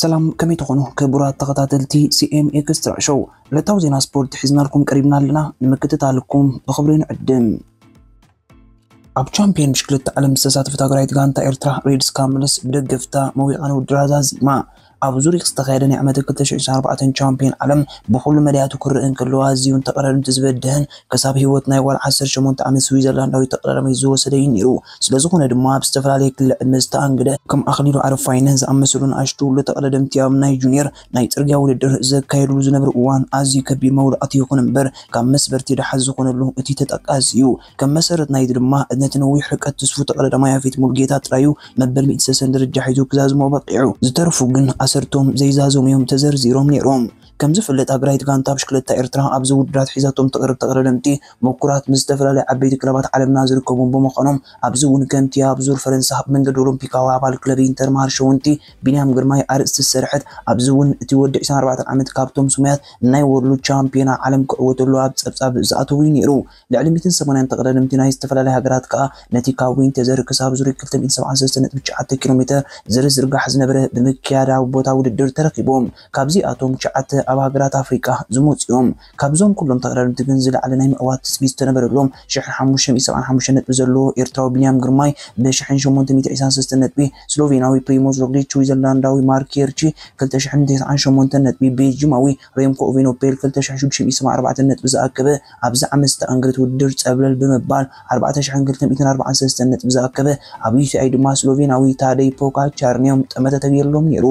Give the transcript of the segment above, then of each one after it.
ሰላም፣ ከመይ ትኾኑ ክቡራት ተኸታተልቲ ሲ ኤም ኤክስትራ ሾው? ዕለታዊ ዜና ስፖርት ሒዝናልኩም ቀሪብና ኣለና። ንምክትታልኩም ብኽብሪ ንዕድም። ኣብ ቻምፒዮን ብሽክለታ ዓለም ዝተሳተፈት ሃገራዊት ጋንታ ኤርትራ ሬድስ ካምልስ ብደገፍታ መዊቓ ንውድድራ ዛዚማ። ኣብ ዙሪክ ዝተኻየደ ናይ ዓመት ክልተ ሽሕን ዕስራን ኣርባዕተን ቻምፒዮን ዓለም ብኹሉ መዳያቱ ክረአ እንከሎ፣ ኣዝዩ ንተቐዳደምቲ ዝበድህን ክሳብ ህይወት ናይ ጓል ዓሰርተ ሸሞንተ ዓመት ስዊዘርላንዳዊት ተቐዳዳሚት ዝወሰደ እዩ ነይሩ። ስለዝኾነ ድማ፣ ኣብ ዝተፈላለየ ክሊ ዕድመ ዝተኣንገደ ከም ኣኽሊሉ ኣረፋይነ ዝኣመሰሉ ንኣሽቱ ውሉድ ተቐዳደምቲ ኣብ ናይ ጁኒየር ናይ ጽርግያ ውድድር ዘካየድሉ ዝነበሩ እዋን ኣዝዩ ከቢድ መውዳእቲ ይኹን እምበር፣ ካብ መስበርቲ ደሓን ዝኾነሉ እቲ ተጠቃሲ እዩ። ከም መሰረት ናይዚ ድማ፣ ነቲ ነዊሕ ርቀት ትስፉ ተቐዳዳማይ ያፌት ሙሉጌታ ጥራዩ መበል ሚእቲ ሰሰን ደረጃ ሒዙ ክዛዝሞ በቒዑ። ዝተረፉ ግን ኣሰርቶም ዘይዛዘሙ እዮም ተዘርዚሮም ነይሮም። ከም ዝፍለጥ፣ ሃገራዊት ጋንታ ብሽክለታ ኤርትራ ኣብዚ ውድድራት ሒዛቶም ትቐርብ ተቐዳደምቲ ምኩራት ምስ ዝተፈላለዩ ዓበይቲ ክለባት ዓለምና ዝርከቡ ብምዃኖም፣ ኣብዚ እውን ከምቲ ኣብ ዙር ፈረንሳ ኣብ መንገዲ ኦሎምፒካዊ ኣባል ክለብ ኢንተር ማርሸ ወንቲ ቢንያም ግርማይ ኣርእስቲ ዝሰርሐት፣ ኣብዚ እውን እቲ ወዲ ዕስራን ኣርባዕተን ዓመት ካብቶም ስሙያት ናይ ወርልድ ቻምፒዮና ዓለም ክዕወተሉ ኣብ ጸብጻብ ዝኣተዉ እዩ ነይሩ። ልዕሊ ሚእትን ሰማንያን ተቐዳደምቲ ናይ ዝተፈላለያ ሃገራት ከኣ ነቲ ካብ ዊንተዘር ክሳብ ዙሪክ ክልተ ሚእትን ሰብዓን ሰለስተን ነጥቢ ትሽዓተ ኪሎ ሜተር ዝርዝርጋሕ ዝነበረ ብምክያድ ኣብ ቦታ ውድድር ተረኺቦም። ካብዚኣቶም ትሽዓተ ኣብ ሃገራት ኣፍሪቃ ዝመጹ እዮም። ካብዞም ኩሎም ተቐዳደምቲ ግን ዝለዓለ ናይ ምዕዋት ትጽቢት ዝተነበረሎም ሽሕን ሓሙሽተ ሚእትን ሰብዓን ሓሙሽተን ነጥቢ ዘለዎ ኤርትራዊ ቢንያም ግርማይ ብሽሕን ሸሞንተ ሚእትን ዕስራን ሰለስተን ነጥቢ፣ ስሎቬናዊ ፕሪሞዝ ሮግሊች፣ ስዊዘርላንዳዊ ማርክ ሄርቺ ክልተ ሽሕን ተስዓን ሸሞንተን ነጥቢ፣ ቤልጂማዊ ሬምኮ ኦቬኖፔል ክልተ ሽሕን ሽዱሽተ ሚእትን ሰብዓን ኣርባዕተን ነጥቢ ዝኣከበ ኣብዚ ዓመት ዝተኣንገደት ውድድር ጸብለል ብምባል ኣርባዕተ ሽሕን ክልተ ሚእትን ኣርባዓን ሰለስተን ነጥቢ ዝኣከበ፣ ኣብ ዩ ቲ ኣይ ድማ ስሎቬናዊ ታደይ ፖጋቻርን እዮም ጠመተ ተገይርሎም ነይሩ።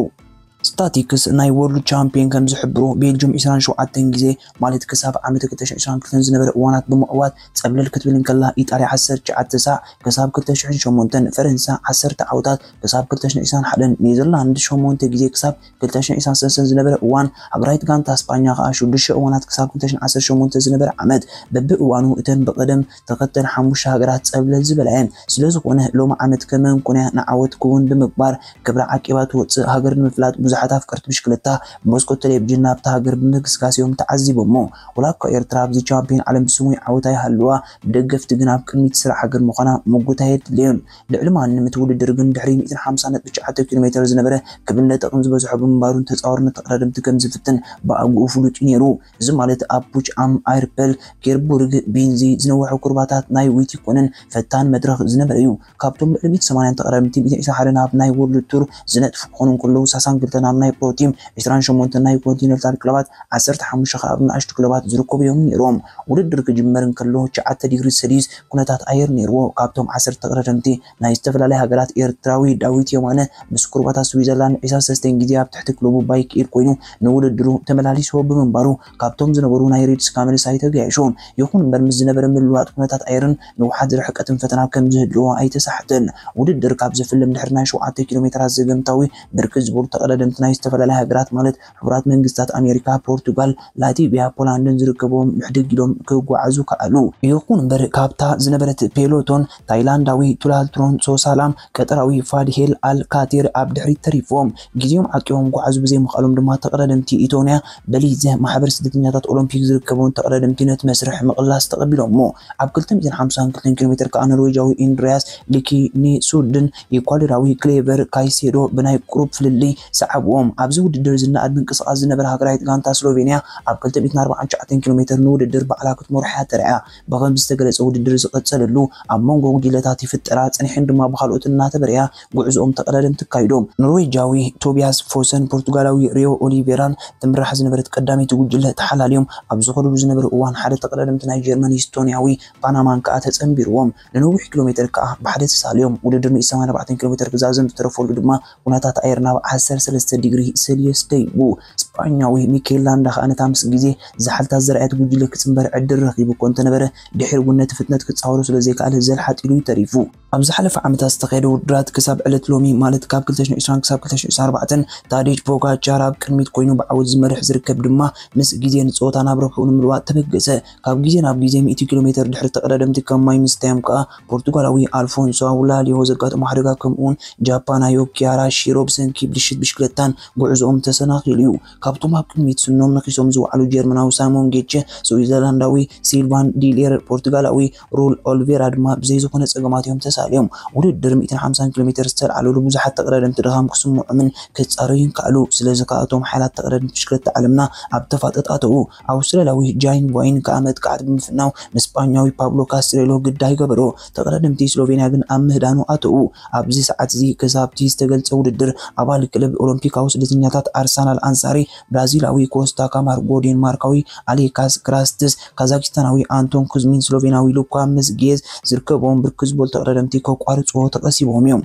ስታቲክስ ናይ ወርልድ ቻምፒዮን ከም ዝሕብሮ፣ ቤልጅም ዕስራን ሸውዓተን ግዜ፣ ማለት ክሳብ ዓመት ክልተ ሽሕን ዕስራን ክልተን ዝነበረ እዋናት ብምዕዋት ጸብለል ክትብል እንከላ፣ ኢጣልያ ዓሰርተ ትሽዓተ ሳዕ ክሳብ ክልተ ሽሕን ሸሞንተን፣ ፈረንሳ ዓሰርተ ዓወታት ክሳብ ክልተ ሽሕን ዕስራን ሓደን፣ ኔዘርላንድ ሸሞንተ ግዜ ክሳብ ክልተ ሽሕን ዕስራን ሰለስተን ዝነበረ እዋን፣ ሃገራዊት ጋንታ ስጳኛ ከኣ ሽዱሽተ እዋናት ክሳብ ክልተ ሽሕን ዓሰርተ ሸሞንተ ዝነበረ ዓመት፣ በብእዋኑ እተን ብቐደም ተኸተል ሓሙሽተ ሃገራት ጸብለል ዝበላ እየን። ስለዝኾነ፣ ሎሚ ዓመት ከመንኩንያ ንዓወት ክውን ብምግባር ክብራ ዓቂባ ትወጽእ ሃገር ንምፍላጥ ብዙሓት ኣፍቀርቲ ብሽክለታ ብመስኮት ቴሌቪዥን ናብታ ሃገር ብምግስጋስ እዮም ተዓዚቦሞ። ወላ እኳ ኤርትራ ኣብዚ ቻምፒዮን ዓለም ስሙይ ዓወት ኣይሃልዋ፣ ብደገፍቲ ግን ኣብ ቅድሚት ስራሕ ሃገር ምዃና ምጉት ኣየድልዮን። ልዕሊ ማንም እቲ ውድድር ግን ድሕሪ ሚእትን ሓምሳን ነጥቢ ትሽዓተ ኪሎ ሜተር ዝነበረ ክብን ለጠቕን ዝበዝሖ ብምንባሩ፣ ተጻዋርነት ተቐዳደምቲ ከም ዝፍትን ብኣግኡ ፍሉጥ እዩ ነይሩ። እዚ ማለት ኣብ ቡች ኣም ኣይርፐል፣ ጌርቡርግ፣ ቢንዚ ዝነውሑ ኩርባታት ናይ ዊቲኮንን ፈታን መድረኽ ዝነበረ እዩ። ካብቶም ልዕሊ ሚእቲ ሰማንያን ተቐዳደምቲ ሚእቲ ዕስራን ሓደን ኣብ ናይ ወርልድ ቱር ዝነጥፉ ክኾኑ እንከለዉ፣ ሰላሳን ክልተን ኣብ ናይ ፕሮ ቲም፣ ዕስራን ሸሞንተን ናይ ኮንቲነንታል ክለባት፣ ዓሰርተ ሓሙሽተ ከኣ ኣብ ንኣሽቱ ክለባት ዝርከቡ እዮም ነይሮም። ውድድር ክጅመር እንከሎ፣ ትሽዓተ ዲግሪ ሰልዩስ ኩነታት ኣየር ነይርዎ። ካብቶም ዓሰርተ ተቐዳደምቲ ናይ ዝተፈላለያ ሃገራት፣ ኤርትራዊ ዳዊት የማነ ምስ ኩርባታት ስዊዘርላንድ ዕስራን ሰለስተን ግዜ ኣብ ትሕቲ ክለቡ ባይክ ኤር ኮይኑ ንውድድሩ ተመላሊስዎ ብምንባሩ፣ ካብቶም ዝነበሩ ናይ ሬድስ ካምልስ ኣይተጋየሾን። ይኹን እምበር፣ ምስ ዝነበረ ምልውዋጥ ኩነታት ኣየርን ንውሓት ርሕቀትን ፈተና ከም ዝህልዎ ኣይተሳሕተን። ውድድር ካብ ዝፍለም ድሕሪ ናይ ሸውዓተ ኪሎ ሜተራት ዘገምታዊ፣ ብርክት ዝበሉ ተቐዳደምቲ ናይ ዝተፈላለያ ሃገራት፣ ማለት ሕቡራት መንግስታት ኣሜሪካ፣ ፖርቱጋል፣ ላቲቪያ፣ ፖላንድን ዝርከብዎም፣ ብሕድግ ኢሎም ክጓዓዙ ከኣሉ። ይኹን እምበር፣ ካብታ ዝነበረት ፔሎቶን፣ ታይላንዳዊ ቱላልትሮን ሶሳላም፣ ቀጠራዊ ፋድሄል ኣል ካቲር ኣብ ድሕሪት ተሪፎም። ግዜኦም ዓቂቦም ክጓዓዙ ብዘይምኽኣሎም ድማ፣ ተቐዳደምቲ ኢቶንያ በሊዘ፣ ማሕበር ስደተኛታት ኦሎምፒክ ዝርከቦም ተቐዳደምቲ፣ ነቲ መስርሕ ምቕላስ ተቐቢሎሞ። ኣብ ክልተ ሚእትን ሓምሳን ክልተን ኪሎ ሜተር ከኣ፣ ኖርዌጃዊ ኢንድሪያስ ሊኪኒሱድን ኢኳዶራዊ ክሌቨር ካይሴዶ ብናይ ቁሩብ ፍልልይ ሰዓብዎም። ኣብዚ ውድድር ዝነኣድ ምንቅስቓስ ዝነበረ ሃገራዊት ጋንታ ስሎቬንያ፣ ኣብ ክልተ ሚእትን ኣርባዓን ትሽዓተን ኪሎ ሜተር ንውድድር ባዕላ ክትመርሖ እያ ተራእያ። ብኸምዚ ዝተገለጸ ውድድር ዝቐጸለሉ፣ ኣብ መንጎ ጉጅለታት ይፍጠራ፣ ጸኒሐን ድማ ብኻልኦት እናተበረያ ጉዕዞኦም ተቐዳደምቲ ኣካይዶም። ኖርዌጃዊ ቶቢያስ ፎሰን ፖርቱጋላዊ ሪዮ ኦሊቬራን ትምራሕ ዝነበረት ቀዳመይቲ ጉጅለ ተሓላልዮም ኣብ ዝኸዱሉ ዝነበሩ እዋን፣ ሓደ ተቐዳደምቲ ናይ ጀርመን ኢስቶንያዊ ፓናማን ከኣ ተጸንቢርዎም። ንነዊሕ ኪሎ ሜተር ከኣ ብሓደ ተሳልዮም። ውድድር ሚእቲ ሰማንያን ኣርባዕተን ኪሎ ሜተር ክዛዘም ዝተረፈሉ ድማ፣ ኩነታት ኣየር ናብ ዓሰርተ ሰለስተ ዲግሪ ሰልየስ ደይቡ። ስጳኛዊ ሚኬል ላንዳ ከኣ ነታ ምስ ግዜ ዝሓልታ ዘርኣየት ጉጅለ ክጽንበር ዕድል ረኺቡ እኮ እንተነበረ፣ ድሒሩ እውን ነቲ ፍጥነት ክጻወሮ ስለ ዘይከኣለ፣ ዘልሓጥ ኢሉ እዩ ተሪፉ። ኣብ ዝሓለፈ ዓመታት ዝተኻየደ ውድድራት ክሳብ ዕለት ሎሚ፣ ማለት ካብ ክልተ ሽሕን ዕስራን ክሳብ ክልተ ሽሕን ዕስራን ኣርባዕተን፣ ታዴጅ ፖጋቻር ኣብ ቅድሚት ኮይኑ ብዓወት ዝመርሕ ዝርከብ ድማ፣ ምስ ግዜ ንጸወታ ናብ ረብሕኡ ንምልዋጥ ተበገሰ። ካብ ግዜ ናብ ግዜ ሚእቲ ኪሎ ሜተር ድሕሪ ተቐዳደምቲ ከም ማይ ምስታዮም ከኣ፣ ፖርቱጋላዊ ኣልፎንሶ ኣውላሊዮ ዘጋጠሞ ሓደጋ፣ ከምኡውን ጃፓናዮ ኪያራ ሺሮ ብሰንኪ ብልሽት ብሽክለታን ጉዕዞኦም ተሰናኺሉ እዩ። ካብቶም ኣብ ቅድሚት ስኖም ነኺሶም ዝወዓሉ፣ ጀርመናዊ ሳይሞን ጌቼ፣ ስዊዘርላንዳዊ ሲልቫን ዲሌር፣ ፖርቱጋላዊ ሩል ኦልቬራ ድማ ብዘይ ዝኾነ ጸገማት እዮም ተሳሊሞም። እዮም። ውድድር ሚእትን ሓምሳን ኪሎ ሜትር ዝተልዓለሉ ብዙሓት ተቐዳደምቲ ድኻም ክስምዖምን ክጻረዩን ከኣሉ። ስለዚ ከኣ እቶም ሓያላት ተቐዳደምቲ ብሽክለታ ዓለምና ኣብ ተፋጠጥ ኣተዉ። ኣውስትራልያዊ ጃይን ቫይን ከኣ መጥቃዕቲ ብምፍናው ንስጳኛዊ ፓብሎ ካስትሬሎ ግዳይ ገበሮ። ተቐዳደምቲ ስሎቬንያ ግን ኣብ ምህዳኑ ኣተዉ። ኣብዚ ሰዓት እዚ ክሳብቲ ዝተገልጸ ውድድር ኣባል ክለብ ኦሎምፒካዊ ስደተኛታት ኣርሰናል ኣንሳሪ፣ ብራዚላዊ ኮስታ ካማርጎ፣ ዴንማርካዊ ኣሌካስ ክራስትስ፣ ካዛኪስታናዊ ኣንቶን ኩዝሚን፣ ስሎቬናዊ ሉካ ምዝጌዝ ዝርከብዎም ብርክት ዝበሉ ተቐዳደምቲ ከቋርጽዎ ተቐሲቦም እዮም።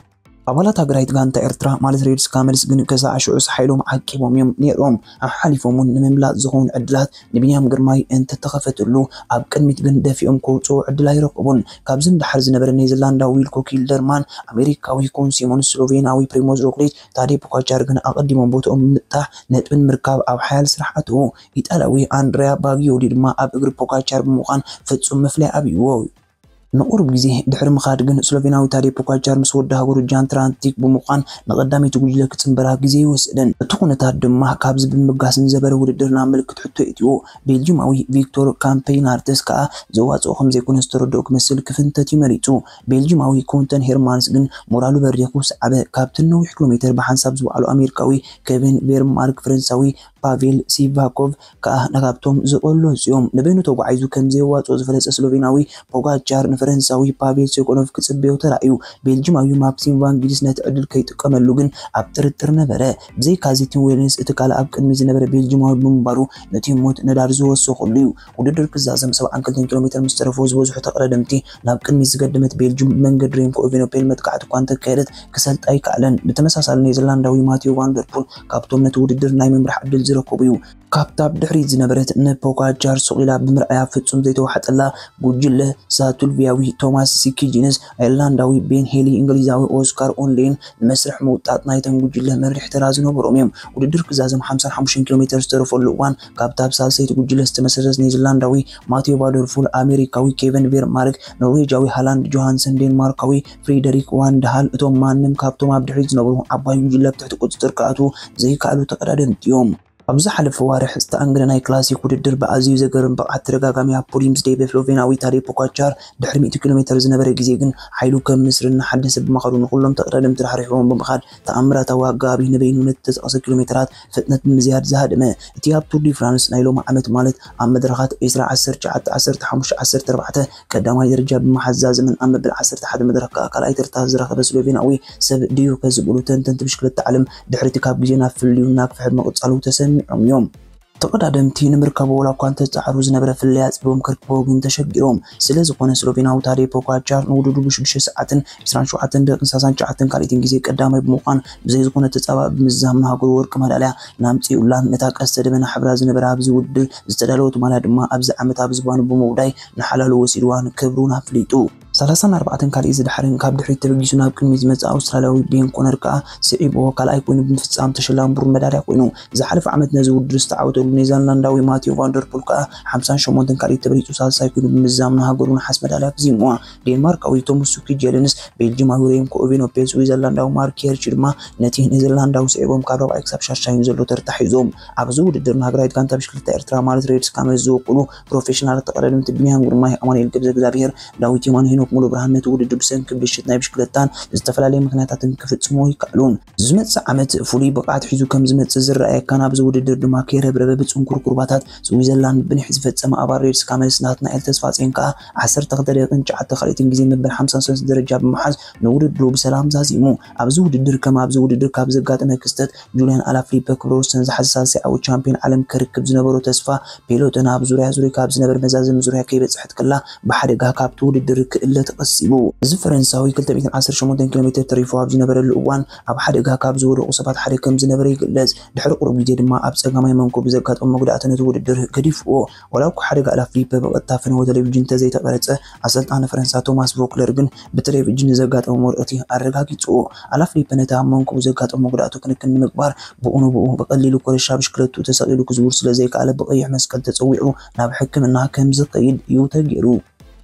ኣባላት ሃገራዊት ጋንታ ኤርትራ ማለት ሬድ ስካመልስ ግን ክሳዕ ሽዑስ ሓይሎም ዓቂቦም እዮም ነይሮም። ኣሓሊፎም እውን ንምምላጥ ዝኸውን ዕድላት ንቢንያም ግርማይ እንተተኸፈትሉ ኣብ ቅድሚት ግን ደፊኦም ከውፅኡ ዕድል ኣይረኸቡን። ካብዚ ንደሓር ዝነበረ ኔዘርላንዳዊ ዊልኮ ኪልደርማን፣ ኣሜሪካዊ ኮን ሲሞንስ፣ ስሎቬናዊ ፕሪሞዝ ሮግሊች፣ ታዴ ፖጋቻር ግን ኣቐዲሞም ቦትኦም ብምጥታሕ ነጥብን ምርካብ ኣብ ሓያል ስራሕ ኣተዉ። ኢጣልያዊ ኣንድሪያ ባጊዮሊ ድማ ኣብ እግሪ ፖጋቻር ብምዃን ፍጹም ምፍላይ ኣብይዎ። ንቑሩብ ግዜ ድሕሪ ምኻድ ግን ስሎቬናዊ ታዴ ፖጋቻር ምስ ወዲ ሃገሩ ጃን ትራንቲክ ብምዃን ንቐዳመይቲ ጉጅለ ክጽንበራ ግዜ ኣይወሰደን። እቲ ኩነታት ድማ ካብዚ ብምብጋስ ንዝነበረ ውድድር ናብ ምልክት ሕቶ የእትዎ። ቤልጂማዊ ቪክቶር ካምፔይናርትስ ከኣ ዘዋጽኦ ከም ዘይኮነ ዝተረድኦ ክመስል ክፍንተት እዩ መሪጹ። ቤልጂማዊ ኮንተን ሄርማንስ ግን ሞራሉ በሪኹ ሰዓበ። ካብቲ ነዊሕ ኪሎ ሜተር ብሓንሳብ ዝወዓሉ ኣሜሪካዊ ኬቨን ቬርማርክ፣ ፈረንሳዊ ፓቬል ሲቫኮቭ ከኣ ካብቶም ዝቐለጹ እዮም። ንበይኑ ተጓዒዙ ከም ዘየዋጽኦ ዝፈለጸ ስሎቬናዊ ፖጋቻር ንፈረንሳዊ ፓቬል ሴኮኖቭ ክጽበዮ ተራእዩ። ቤልጂማዊ ማክሲም ቫንጊሊስ ነቲ ዕድል ከይጥቀመሉ ግን ኣብ ጥርጥር ነበረ። ብዘይካዚ ቲም ዌልንስ እቲ ካልእ ኣብ ቅድሚ ዝነበረ ቤልጂማዊ ብምንባሩ ነቲ ሞት ነዳዲ ዝወሰኸሉ እዩ። ውድድር ክዛዘም ሰብዓን ክልተን ኪሎ ሜተር ምስ ተረፎ ዝበዝሑ ተቐዳደምቲ ናብ ቅድሚት ዝገደመት ቤልጂም ብመንገዲ ሬምኮ ኤቬነፖል መጥቃዕቲ እኳ እንተካየደት ክሰልጣ ኣይከኣለን። ብተመሳሳሊ ኔዘርላንዳዊ ማቴዮ ቫንደርፑል ካብቶም ነቲ ውድድር ናይ ምምራሕ ዕድል ዝረከቡ እዩ። ካብታ ብድሕሪት ዝነበረት ንፖጋቻር ስቕ ኢላ ብምርኣያ ፍጹም ዘይተዋሕጠላ ጉጅለ ሳቱልቪያዊ ቶማስ ሲኪጂንስ፣ ኣየርላንዳዊ ቤን ሄሊ፣ እንግሊዛዊ ኦስካር ኦንሌን ንመስርሕ ምውጣጥ ናይተን ጉጅለ መሪሕ ተራ ዝነበሮም እዮም። ውድድር ክዛዘም ሓምሳን ሓሙሽተን ኪሎ ሜተር ዝተረፈሉ እዋን ካብታ ኣብ ሳልሰይቲ ጉጅለ ዝተመስረተት ኔዘርላንዳዊ ማቴዮ ቫንደርፑል፣ ኣሜሪካዊ ኬቨን ቬርማርክ፣ ኖርዌጃዊ ሃላንድ ጆሃንሰን፣ ዴንማርካዊ ፍሪደሪክ ቫን ደሃል፣ እቶም ማንም ካብቶም ኣብ ድሕሪት ዝነበሩ ዓባይ ጉጅለ ኣብ ትሕቲ ቁጽጽር ክኣትዉ ዘይከኣሉ ተቐዳደምቲ እዮም። ኣብ ዝሓለፈ ዋርሕ ዝተኣንገደ ናይ ክላሲክ ውድድር ብኣዝዩ ዘገርም ብቕዓት ተደጋጋሚ ኣብ ፖዲየም ዝደየበ ስሎቬናዊ ታዴ ፖጋቻር ድሕሪ ሚእቲ ኪሎ ሜተር ዝነበረ ግዜ ግን ሓይሉ ከም ንስሪ እናሓደሰ ብመኸዱ ንኹሎም ተቐዳደምቲ ራሕሪሕዎም ብምኻድ ተኣምራታዊ ኣገባብ እዩ ንበይኑ ነቲ ዝተጠቕሰ ኪሎ ሜተራት ፍጥነት ብምዝያድ ዝሃደመ። እቲ ኣብ ቱር ዲ ፍራንስ ናይ ሎሚ ዓመት ማለት ኣብ መድረኻት ዕስራ፣ ዓሰርተ ትሽዓተ፣ ዓሰርተ ሓሙሽተ፣ ዓሰርተ ኣርባዕተ ቀዳማይ ደረጃ ብምሓዝ ዛዘመን ኣብ መበል ዓሰርተ ሓደ መድረኽ ከኣ ካልኣይ ተርታ ዝረኸበ ስሎቬናዊ ሰብ ዲዩከ ዝብሉ ተንተንቲ ብሽክለታ ዓለም ድሕሪ እቲ ካብ ግዜ ናብ ፍልልዩ እናግፍሐ ብምቕጻሉ ተሰሚዖም እዮም። ተቐዳደምቲ ንምርካቡ ዋላ እኳ እንተጻዕሩ ዝነበረ ፍልልይ ኣጽቢቦም ከርክብዎ ግን ተሸጊሮም። ስለ ዝኾነ ስሎቬናዊ ታዴ ፖጋቻር ንውድድሩ ብሽዱሽተ ሰዓትን ዕስራን ሸውዓተን ደቂቕን ሰላሳን ትሽዓተን ካልኢትን ግዜ ቀዳማይ ብምዃን ብዘይ ዝኾነ ተጻባኢ ብምዝዛም ንሃገሩ ወርቂ መዳልያ ናምጺኡላን ነታ ቀስተ ደበና ሕብራ ዝነበራ ኣብዚ ውድድር ዝተዳለወት ማልያ ድማ ኣብዚ ዓመት ኣብ ዝባኑ ብምውዳይ ንሓላሉ ወሲድዋን ክብሩን ኣፍሊጡ። ሰላሳን ኣርባዕተን ካልኢት ዝድሓርን ካብ ድሕሪት ተበጊሱ ናብ ቅድሚት ዝመጽእ ኣውስትራልያዊ ቤን ኮነር ከኣ ስዒብዎ ካልኣይ ኮይኑ ብምፍጻም ተሸላሚ ብሩር መዳልያ ኮይኑ። ዝሓለፈ ዓመት ነዚ ውድድር ዝተዓወተሉ ኔዘርላንዳዊ ማቴዮ ቫንደርፑል ከኣ ሓምሳን ሸሞንተን ካልኢት ተበሊጹ ሳልሳይ ኮይኑ ብምዝዛም ንሃገሩ ነሓስ መዳልያ ኣግዚምዋ። ዴንማርካዊ ቶምስ ሱኪ ጀልንስ፣ ቤልጂማዊ ሬምኮ ኤቬኖፔል፣ ስዊዘርላንዳዊ ማርክ ሄርች ድማ ነቲ ኔዘርላንዳዊ ስዒቦም ካብ ራብዓይ ክሳብ ሻድሻይ ዘሎ ተርታ ሒዞም። ኣብዚ ውድድር ንሃገራዊት ጋንታ ብሽክለታ ኤርትራ ማለት ሬድ ስካመልስ ዝውክሉ ፕሮፌሽናል ተቐዳደምቲ ቢንያም ግርማይ፣ ኣማኑኤል ገብረእግዚኣብሄር፣ ዳዊት የማነ፣ ሄኖክ ሙሉብርሃን ነቲ ውድድር ብሰንኪ ብልሽት ናይ ብሽክለታን ዝተፈላለየ ምኽንያታትን ክፍጽሞ ኣይከኣሉን። ዝመጽእ ዓመት ፍሉይ ብቕዓት ሒዙ ከም ዝመጽእ ዝረኣየካን ኣብዚ ውድድር ድማ ከይረብረበ ብጽንኩር ኩርባታት ስዊዘርላንድ ብንሕ ዝፈጸመ ኣባል ሬድ ስካመልስ ናትናኤል ተስፋጼን ከኣ ዓሰርተ ክልተ ደቂቕን ትሽዓተ ካልኢትን ግዜ መበል ሓምሳን ሰለስተን ደረጃ ብምሓዝ ንውድድሩ ብሰላም ዛዚሙ። ኣብዚ ውድድር ከም ኣብዚ ውድድር ካብ ዘጋጠመ ክስተት ጁልያን ኣላፍሊፐ ክብረ ወሰን ዝሓዘ ሳልሳይ ዓወት ቻምፒዮን ዓለም ከርክብ ዝነበሮ ተስፋ ፔሎተን ኣብ ዙርያ ዙርያ ካብ ዝነበር መዛዘሚ ዙርያ ከይበጽሐት ከላ ብሓደጋ ካብቲ ውድድር ክእለ ተቐሲቡ። እዚ ፈረንሳዊ ክልተ ሚእትን ዓሰርተ ሸሞንተን ኪሎ ሜተር ተሪፉ ኣብ ዝነበረሉ እዋን ኣብ ሓደጋ ካብ ዝወደቑ ሰባት ሓደ ከም ዝነበረ ይግለጽ። ድሕሪ ቁሩብ ግዜ ድማ ኣብ ጸጋማይ መንኮቡ ዘጋጠሞ ጉድኣት ነቲ ውድድር ገዲፍዎ። ዋላ እኳ ሓደጋ ኣላፍሊፐ ብቐጥታ ፍነወ ቴሌቪዥን እንተዘይተቐረጸ፣ ኣሰልጣኒ ፈረንሳ ቶማስ ቮክለር ግን ብቴሌቪዥን ንዘጋጠሞ መርቕቲ ኣረጋጊጹዎ። ኣላፍሊፐ ነቲ ኣብ መንኮቡ ዘጋጠሞ ጉድኣቱ ክንክን ንምግባር ብኡ ንብኡ ብቐሊሉ ኮረሻ ብሽክለትኡ ተሰቒሉ ክዝውር ስለ ዘይከኣለ ብቐይሕ መስቀል ተጸዊዑ ናብ ሕክምና ከም ዝኸይድ እዩ ተገይሩ።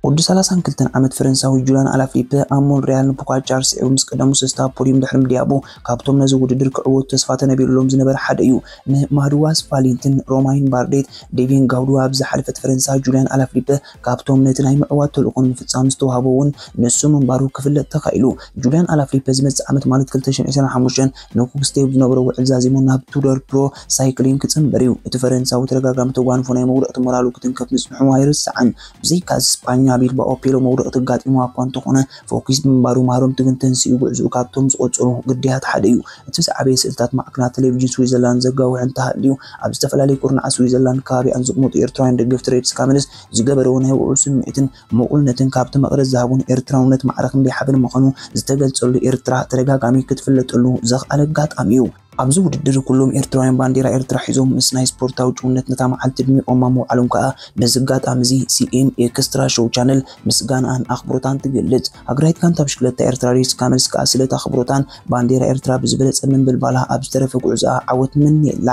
ወዲ ሰላሳን ክልተን ዓመት ፈረንሳዊ ጁልያን ኣላፊሊፐ ኣብ ሞንሪያል ንፖጋቻር ስዒቡ ምስ ቀደሙ ሰለስተ ኣብ ፖዲዩም ድሕሪ ምድያቡ ካብቶም ነዚ ውድድር ክዕወቱ ተስፋ ተነቢሩሎም ዝነበረ ሓደ እዩ። ንማድዋስ ፋሊንትን ሮማይን ባርዴት ዴቪን ጋውዱ ኣብ ዝሓለፈት ፈረንሳ ጁልያን ኣላፊሊፐ ካብቶም ነቲ ናይ ምዕዋት ተልእኾ ንምፍጻም ዝተዋህቦ እውን ንሱ ምንባሩ ክፍለጥ ተኻኢሉ። ጁልያን ኣላፊሊፐ ዝመጽእ ዓመት ማለት ክልተ ሽሕን ዕስራን ሓሙሽተን ንኩክስቴብ ዝነበሮ ውዕል ዛዚሙ ናብ ቱደር ፕሮ ሳይክሊን ክጽንበር እዩ። እቲ ፈረንሳዊ ተደጋጋሚ ተጓንፎ ናይ መውደቕቲ ሞራሉ ክትንከፍ ምጽንሑ ኣይርስዓን። ብዘይካዚ ስጳኛ ቢልባኦ ፔሎ መውደቕቲ ኣጋጢምዋ እኳ እንተኾነ ፎኪስ ብምንባሩ ማህሮም ትግን ተንሲኡ ጉዕዝኡ ካብቶም ዝቖጸሩ ግዳያት ሓደ እዩ። እቲ ዝዓበየ ስእልታት ማዕከናት ቴሌቪዥን ስዊዘርላንድ ዘጋውሕ እንተሃልዩ ኣብ ዝተፈላለዩ ኩርናዓት ስዊዘርላንድ ከባቢኣን ዝቕመጡ ኤርትራውያን ደገፍቲ ሬድስ ካመልስ ዝገበረዎ ናይ ውዑል ስምዒትን ምቕሉልነትን ካብቲ መቐረት ዝሃቡን ኤርትራውነት ማዕረ ክንደይ ሓበን ምዃኑ ዝተገልጸሉ ኤርትራ ተደጋጋሚ ክትፍለጠሉ ዘኽኣለ ኣጋጣሚ እዩ። ኣብዚ ውድድር ኩሎም ኤርትራውያን ባንዴራ ኤርትራ ሒዞም ምስ ናይ ስፖርታዊ ጭውነት ነታ መዓልቲ ድሚቖማ ምውዓሎም ከኣ ነዚ ኣጋጣሚ እዚ ሲኤም ኤክስትራ ሾው ቻነል ምስጋናኣን ኣኽብሮታን ትገልጽ። ሃገራዊት ጋንታ ብሽክለታ ኤርትራ ሬድስ ካመልስ ከኣ ስለቲ ኣኽብሮታን ባንዴራ ኤርትራ ብዝበለጸ ምንብልባላ ኣብ ዝተረፈ ጉዕዞኣ ዓወት ምንየላ።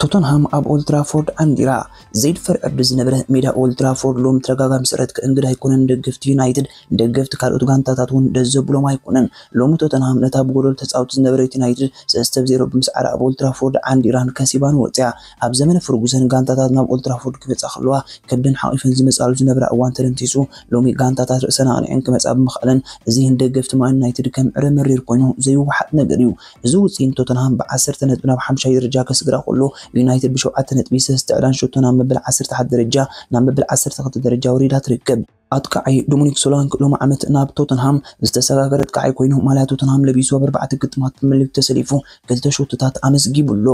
ቶተንሃም ኣብ ኦልትራፎርድ ዓንዲራ። ዘይድፈር ዕርዲ ዝነበረ ሜዳ ኦልትራፎርድ ሎም ተደጋጋሚ ስዕረት ከእንግድ ኣይኮነን። ደገፍቲ ዩናይትድ፣ ደገፍቲ ካልኦት ጋንታታት እውን ደስ ዘብሎም ኣይኮነን። ሎሚ ቶተንሃም ነታ ብጎደሎ ተጻውቲ ዝነበረት ዩናይትድ ሰለስተ ብ ዜሮ ብምስዓራ ኣብ ኦልትራፎርድ ዓንዲራን ከሲባን ወጽያ። ኣብ ዘመነ ፈርጉሰን ጋንታታት ናብ ኦልትራፎርድ ክመጻ ከለዋ ከብደን ሓቒፈን ዝመጻሉ ዝነበራ እዋን ተደምሲሱ፣ ሎሚ ጋንታታት ርእሰን ኣቕኒዐን ክመጻ ብምኽኣለን እዚ ንደገፍቲ ማን ዩናይትድ ከም ዕረ መሪር ኮይኑ ዘይወሓጥ ነገር እዩ። እዚ ውጽኢት ቶተንሃም ብ ዓሰርተ ነጥቢ ናብ ሓሙሻይ ደረጃ ከስግራ ከሎ፣ ዩናይትድ ብሸውዓተ ነጥቢ ሰለስተ ዕዳን ሸቶን ናብ መበል ዓሰርተ ሓደ ደረጃ ናብ መበል ዓሰርተ ክልተ ደረጃ ወሪዳ ትርከብ። ኣጥቃዓይ ዶሚኒክ ሶላንክ ሎም ዓመት ናብ ቶተንሃም ዝተሰጋገረ ኣጥቃዓይ ኮይኑ፣ ማልያ ቶተንሃም ለቢሱ ኣብ ኣርባዕተ ግጥማት ፕሪምየር ሊግ ተሰሊፉ ክልተ ሾቶታት ኣመዝጊቡ ኣሎ።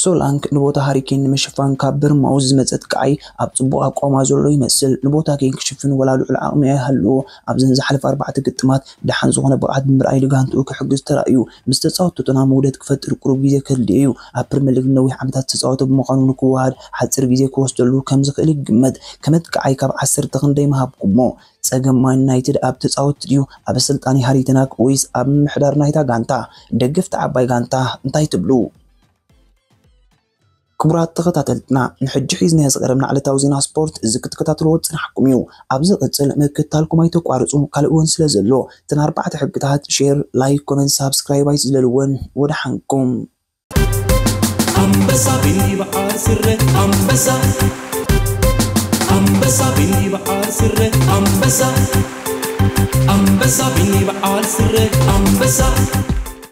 ሶላንክ ንቦታ ሃሪኬን ንምሽፋን ካብ በርማውዝ ዝመጸ ኣጥቃዓይ ኣብ ጽቡቕ ኣቋማ ዘሎ ይመስል። ንቦታ ኬን ክሽፍን ወላ ልዑል ዓቕሚ ኣይሃልዎ። ኣብዘን ዝሓለፈ ኣርባዕተ ግጥማት ደሓን ዝኾነ ብቕዓት ብምርኣይ ልጋንትኡ ክሕግዝ ተራእዩ። ምስ ተጻወትቱ ቶተንሃም ውህደት ክፈጥር ቁሩብ ግዜ ከድልዮ እዩ። ኣብ ፕሪምየር ሊግ ነዊሕ ዓመታት ዝተጻወተ ብምዃኑ ንክወሃድ ሓጺር ግዜ ክወስደሉ ከም ዝኽእል ይግመት። ከም ኣጥቃዓይ ካብ ዓሰርተ ክንደይ ምሃብኩሞ? ጸገም ማን ዩናይትድ ኣብ ተጻወትቲ ድዩ፣ ኣብ ኣሰልጣኒ ሃሪ ተናክ ወይስ ኣብ ምምሕዳር ናይታ ጋንታ? ደገፍቲ ዓባይ ጋንታ እንታይ ትብሉ? ክቡራት ተኸታተልትና፣ ንሕጂ ሒዝናዮ ዝቐረብና ዕለታዊ ዜና ስፖርት እዚ ክትከታተልዎ ዝጸናሕኩም እዩ። ኣብ ዝቕጽል ምክትታልኩም ኣይተቋርጹ፣ ካልእ እውን ስለ ዘሎ፣ እተን ኣርባዕተ ሕግታት ሼር፣ ላይክ፣ ኮመንት፣ ሳብስክራይብ ኣይትዝለልወን። ወደሓንኩም። ኣንበሳ ቢኒ በዓል ስረ ኣንበሳ ኣንበሳ ቢኒ በዓል ስረ ኣንበሳ ኣንበሳ ቢኒ በዓል ስረ ኣንበሳ